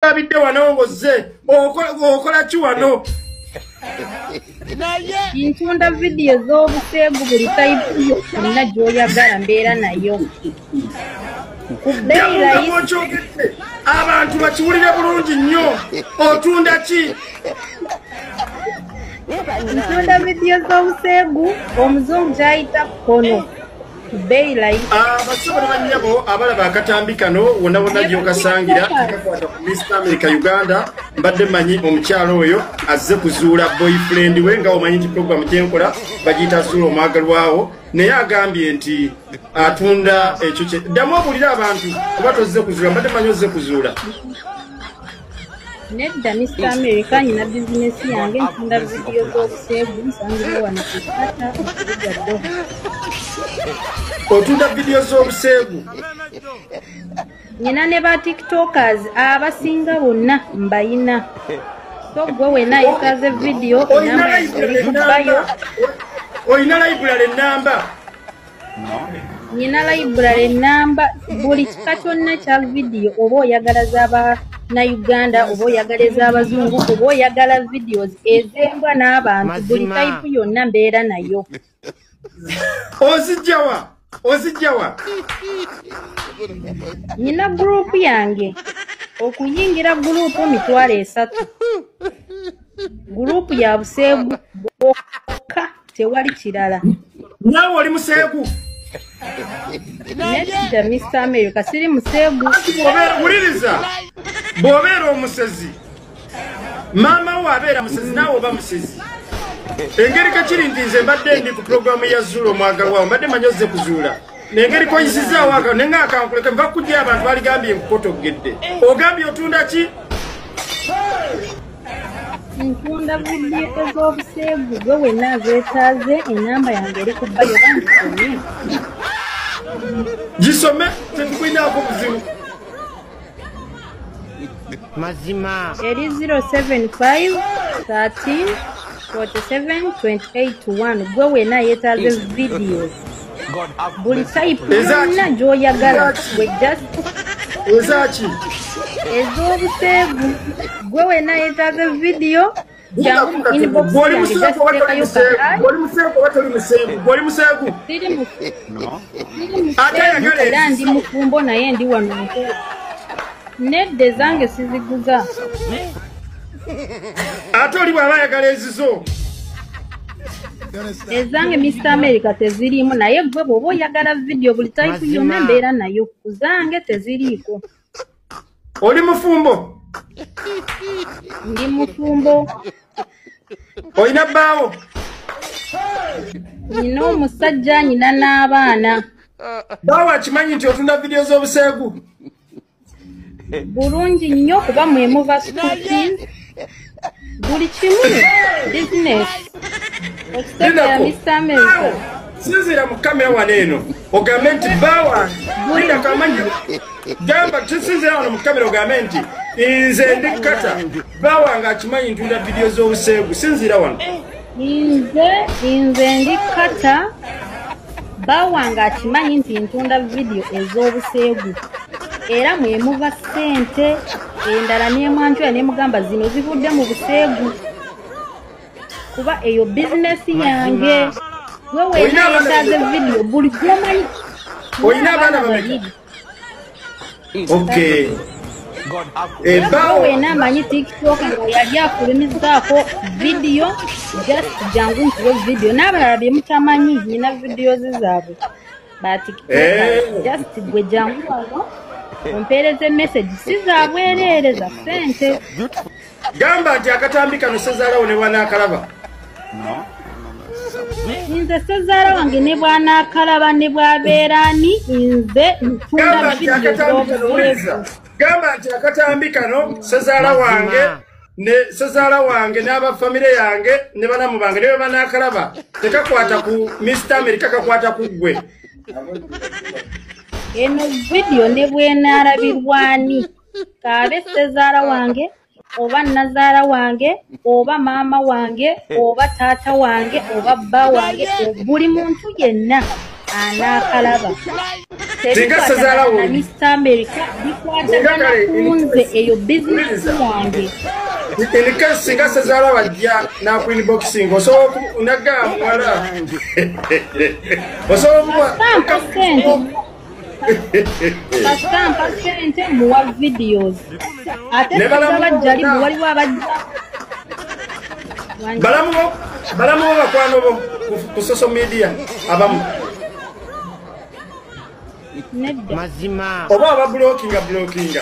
Tukulabidde wano ng'ozze okola ki wano? Ntunda vidiyo z'obuseegu buli tayipu yonna gy'oyagala mbeera nayo. Okyogedde abantu bakiwulire bulungi nnyo. Otunda ki? Ntunda vidiyo z'obuseegu omuzungu gy'ayita kkono. Abasobola bannyabo abalaba akatambi kano wonna wonna gy'okasangira tekakwata ku Mr. America Uganda. Mbadde mmanyi omukyalo oyo azze kuzuula boyfriend we, nga omanyi nti programu gyenkola bagiyita Zuula Omwagalwawo, naye agambye nti atunda ekyo kye. Ddamu obuulire abantu kuba tozze kuzuula, mbadde mmanyi ozze kuzuula. Nedda Mr. America, nyina bizinesi yange, ntunda vidiyo z'obuseegu, nsangibwa wano ku Kata mu kibuga Doha. Otunda vidiyo z'obuseegu? Nyina ne ba tiktokers abasinga bonna mbayina. So gwe wenna yeetaaze vidiyo, enamba eri ku bio. Olina library ennamba? Nyina library ennamba, buli kika kyonna kya vidiyo, oba oyagala z'abannayuganda, oba oyagala ez'abazungu, oba oyagala videos ez'embwa n'abantu, buli tayipu yonna mbeera nayo. Ozijjawa? Ozijjawa? Nyina gurupu yange. Okuyingira gurupu 300,000. Gurupu ya buseegu bwokka, tewali kirala. Naawe oli museegu? Nedda Mr. America, siri museegu. Wuliriza, bw'obeera omusezi, maama wo abeera musezi, naawe oba musezi. Engeri kakiri nti nze mbadde ndi ku pulogulaamu ya Zuula Omwagalwawo, mbadde mmanyi ozze kuzuula. Engeri koyisizaawo akano ne nga akankuleka nva kujja abantu baligambye nkukotogedde. Ogambye otunda ki? Ntunda vidiyo ez'obuseegu, gwe wenna azeetaaze, enamba yange eri ku bio, bangisome. Gisome, tetukulinaako buzibu. Mazima. Eri 075 13 47 28 1. Gwe wenna yeetaaze videos buli tayipu yonna gy'oyagala, gwe just Ezaki? Ez'obuseegu. Gwe wenna yeetaaze vidiyo, jangu mu inbox Gw'oli yange, museegu just oba toli teekayo museegu? ka Gw'oli museegu oba toli museegu? Gw'oli museegu? Siri Ate museegu ayagala era ndi ezizo. mufumbo naye ndi wano nkola. Nedda ezange siziguza. Ate oli bw'aba ayagala ezizo? Ezange Mr. America teziriimu, naye gwe bw'oba oyagala vidiyo buli tayipu yonna Mazima. mbeera nayo, ku zange teziriiko. Oli mufumbo? Ndi mufumbo. Olina bbaawo? Nina omusajja, nyina n'abaana. Bbaawo akimanyi nti otunda vidiyo z'obuseegu? Bulungi nnyo, kuba mwe muva school fees, buli kimu business. Okitegeera Lindako. Mr. America? Bbaawo, sinziira mu kamera wano eno ogambe nti bba wange, lindako amanyi, gamba sinziira wano mu kamera ogambe nti nze ndi Kata, bba wange akimanyi ntunda vidiyo z'obuseegu. Sinziira wano. Nze ndi Kata, bba wange akimanyi nti ntunda vidiyo ez'obuseegu, era mwe muva ssente endala n'emwanjula ne mugamba zino zivudde mu buseegu, kuba eyo bizinesi yange. Gwe wenna Olina abaana yeetaaze bameka? vidiyo buli gwomanyi. Olina abaana bameka? Babiri. Okay. Gwe Ebbaawo wenna amanyi TikTok nga yali afulumizaako vidiyo, just jangu nkuwe vidiyo. N'abalala bye mutamanyi, nyina videos zaabwe ba tiktokers. Just gwe jangu wano ompeereze message, si za bwereere, za ssente. Gamba nti akatambi kano sezaalawo ne bwanaakalaba. Nze sezaala wange ne bw'anaakalaba ne bw'abeera ani, nze ntunda Gamba nti vidiyo akatambi kano, wuliriza. z'obuseegu. Gamba nti akatambi kano sezaala wange Mazima. ne sezaala wange n'abafamire yange ne banamu bange ne bwe banaakalaba tekakwata ku Mr. America, kakwata ku ggwe. Eno vidiyo ne bw'enaalabirwani, kaabe sezaala wange oba nazaala wange oba maama wange oba taata wange oba bba wange, buli muntu yenna anaakalaba. Singa sezaala Tebikwatagana na Mr. America, bikwatagana ku nze, eyo bizinesi yange. In case singa sezaala wajja nakuinboxing, osobola onagaa muwala, osobola Kasita mpa ssente, kasita mpa ssente muwa videos, ate Ne balamu sigaba jjali bonna. Waliwo abajja. Wangi. Balamu bo bakwano bo ku social media abamu? Nedda. Mazima. Oba aba blockinga?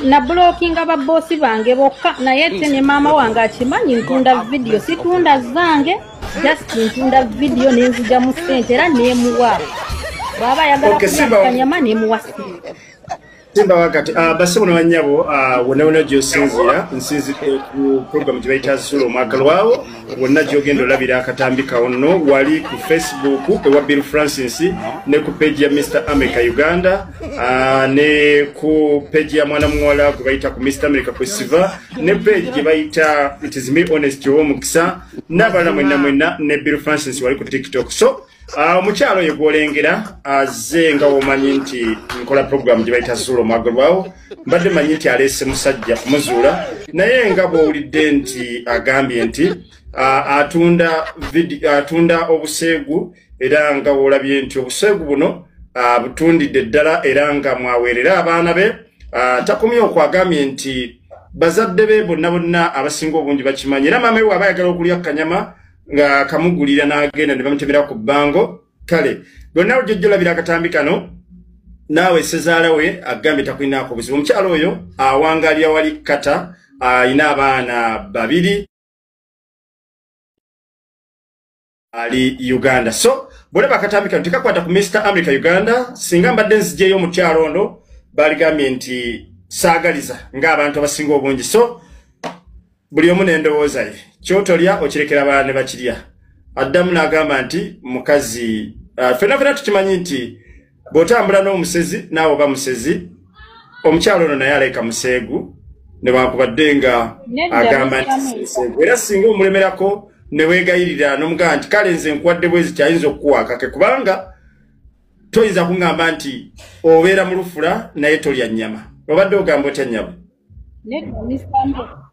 Na blockinga babosi bange bokka, naye ate ne maama wange akimanyi ntunda video, situnda zange, just ntunda video nenzigyamu ssente era nemuwa bw'aba ayagala Okay, kulya kanyama nemuwa ssente. Simba wakati bassebo ne bannyabo, wonna wonna gy'osinziira, nsinzidde ku program gye bayita Zuula Omwagalwawo. Wonna gy'ogenda olabira akatambi kawo nno wali ku Facebook ewa Bill Francis, ne ku page ya Mr America Uganda, ne ku page ya mwana muwala gwe bayita ku Mr America Kwesiva, ne page gye bayita It Is Me Honest Owomukisa, n'abalala mwenna mwenna, ne Bill Francis wali ku TikTok. So omukyalo oyo gw'olengera azze, nga womanyi nti nkola program gye bayita Zuula Omwagalwawo, mbadde manyi nti aleese musajja kumuzuula, naye nga bw'owulidde nti agambye nti atunda obuseegu, era nga bw'olabye nti obuseegu buno butundidde ddala, era nga mwaweerera abaana be. Takomye okwo, agambye nti bazadde be bonna bonna abasinga obungi bakimanyi, era maama we bw'aba ayagala okulya kanyama nga kamugulira n'agenda ne bamutemera ku bbango. Kale bonna ojjojja olabira akatambi kano, naawe sezaala we agambye takulinaako buzibu. Omukyalo oyo awangalira wali kata, ayina abaana babiri, ali Uganda. So bwolaba akatambi kano tekakwata ku Mr America Uganda. Singa mbadde nzigyeyo omukyalo ono, baligambye nti saagaliza ng'abantu abasinga obungi. So buli omu n'endowooza ye, kyotolya okirekera abalala ne bakirya. Addamu n'agamba nti mukazi, ffenna ffenna tukimanyi nti bw'otambula n'omusezi naawe oba musezi. Omukyalo ono naye alabika museegu, newankubadde nga Nedda, agamba Mr. nti America. museegu, era singa omulemerako ne weegayirira n'omugamba nti kale nze nkuwadde bwezi, kyayinza okukuwa akake, kubanga toyinza kuŋŋamba nti obeera mu lufula naye tolya nnyama. Obadde ogamba otya, nnyabo? Nedda,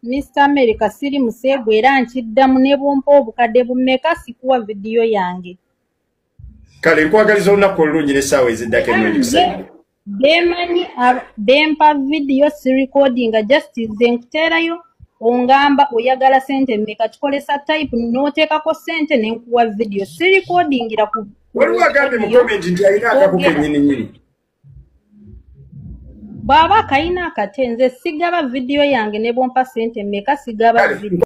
Mr. America, siri museegu, era nkiddamu, ne bwompa obukadde bumeka sikuwa vidiyo yange. Kale nkwagaliza olunaku olulungi n'essaawa eziddako ennungi kusajja. Bemanyi bempa vidiyo si recordinga, just nze nkuteerayo, ongamba oyagala sente mmeka, tukolesa type n'oteekako sente ne nkuwa vidiyo, si recordingira ku Waliwo agambye mu comment nti alina akaku kennyini nnyini. Bw'aba akayina akate, nze sigaba vidiyo yange, ne bwompa sente mmeka sigaba Kale. vidiyo.